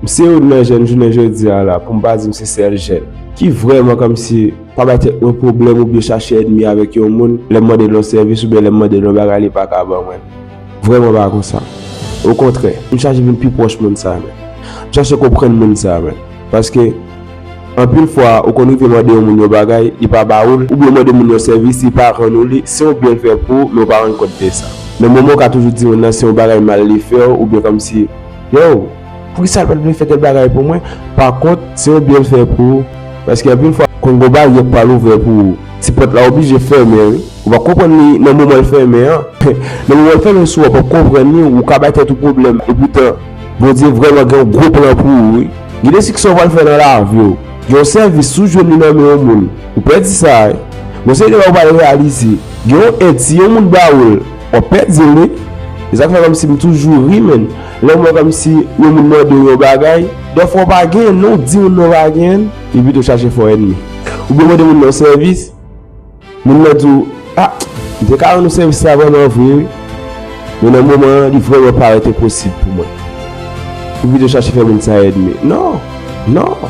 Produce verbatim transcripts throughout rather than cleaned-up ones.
M se youn nan jèn jounen jodi a la, pou m pa di m se sèl jèn, ki vrèman kòmsi pa bay tèt mwen pwoblèm oubyen chache ènmi avèk yon moun, lè m mande l yon sèvis oubyen lè m mande l yon bagay, li pa ka ban mwen. Vrèman pa konsa. Okontrè, m chache vin pi pwòch moun sa a menm. M chache konprann moun sa a menm. Paske, anpil fwa, ou konn rive mande yon moun yon bagay, li pa ba ou l, oubyen mande moun yon sèvis, li pa rann ou li, se yon byen l fè pou ou, men ou pa rann kont de sa. Nan moman ou ka toujou di moun nan se yon bagay mal li fè w, oubyen kòmsi, yo, poukisa l pa t vle fè tèl bagay pou mwen? Pa kont, se yon byen l fè pou ou. Paske anpil fwa, konn gon baryè k pral ouvè pou ou. Ti pòt la oblije fèmen, wi. Ou pa konprann li nan moman l fèmen an. Nan moman l fèmen sou ou, ou p ap konprann li, ou ka bay tèt ou pwoblèm. Epoutan, Bondye vrèman gen yon gwo plan pou ou, wi. Gen de siksè w pral fè nan lavi w. Gen yon sèvis, si w jwenn li nan men yon moun, ou pèdi sa, wi. Gon seri de bagay ou pral reyalize. Gen yon èd, si yon moun ba ou l, w ap pèdi l, wi. E sa k fè kòmsi m toujou ri, menn. Lè m wè kòmsi yon moun mande w yon bagay, dèfwa w pa genyen, non, w di moun nan w pa genyen, li pito chache fè w ènmi. Oubyen w mande moun nan yon sèvis, moun nan di w, a, m te ka rann ou sèvis sa vrèman vre, wi. Men nan moman an, li vrèman parèt enposib pou mwen. Ou pito chache fè moun sa ènmi. Non, non.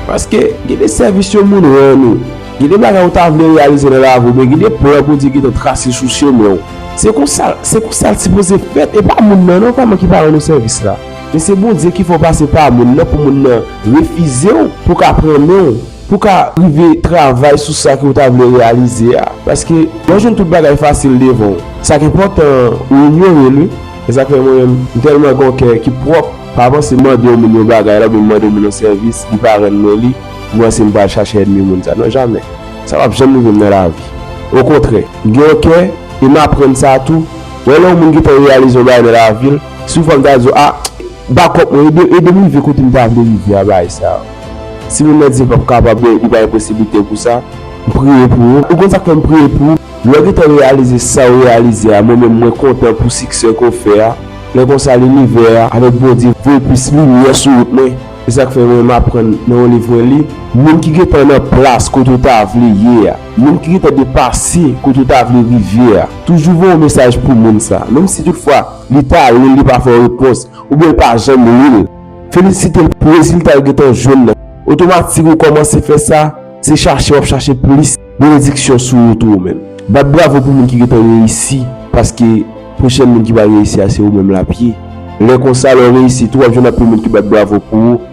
Paske gen de sèvis yon moun rann ou, gen de bagay ou ta vle reyalize nan lavi w, men gen de plan Bondye gentan trase sou chemen w. Se konsa, se konsa l sipoze fèt, e pa moun nan non vrèman ki pa rann ou sèvis la. Men se Bondye ki fè w pase pa moun nan pou moun nan refize w, pou w ka pran men w, pou w ka rive travay sou sa ke w ta vle reyalize a. Paske lè w jwenn tout bagay fasil devan w, sa k enpòtan an, ou inyore l, wi. E sa k fè mwen menm, m tèlman gen yon kè ki pwòp, pa panse mande yon moun yon bagay la, oubyen mande yon moun yon sèvis, li pa rann mwen li, m panse m pral chache ènmi moun sa. Non, jamè. Sa p ap janm rive m nan lavi. Okontrè, m gen yon kè, e m aprann sa tou. Wè lè yon moun gentan reyalize yon bagay nan lavi l, si yon fwa m ta di w, a, bakòp mwen, ede, ede m rive kote m ta vle rive a, bagay sa yo. Si moun nan di l p ap kapab, li pa gen posiblite pou sa, m priye pou ou. Ou konn sa k fè m priye pou ou? Lè w gentan reyalize sa w reyalize a, mwen menm mwen kontan pou siksè ke w fè a. Lè konsa, linivè a, avèk Bondye, voye plis limyè sou wout mwen. Se sa k fè mwen menm m aprann nan yon liv mwen li, moun ki gentan nan plas kote w ta vle ye a, moun ki gentan depase kote w ta vle rive a, toujou voye yon mesaj pou moun sa. Menm si toutfwa li ta li l, li pa fè w repons, oubyen l pa janm li l, felisite l pou rezilta l gentan jwenn nan. Otomatik ou kòmanse fè sa, se chache w ap chache plis benediksyon sou ou tou ou menm. Bat bravo pou moun ki gentan reyisi, paske pwochèn moun ki pral reyisi a se ou menm l ap ye. Lè konsa, lè w reyisi tou, w ap jwenn anpil moun ki bat bravo pou ou,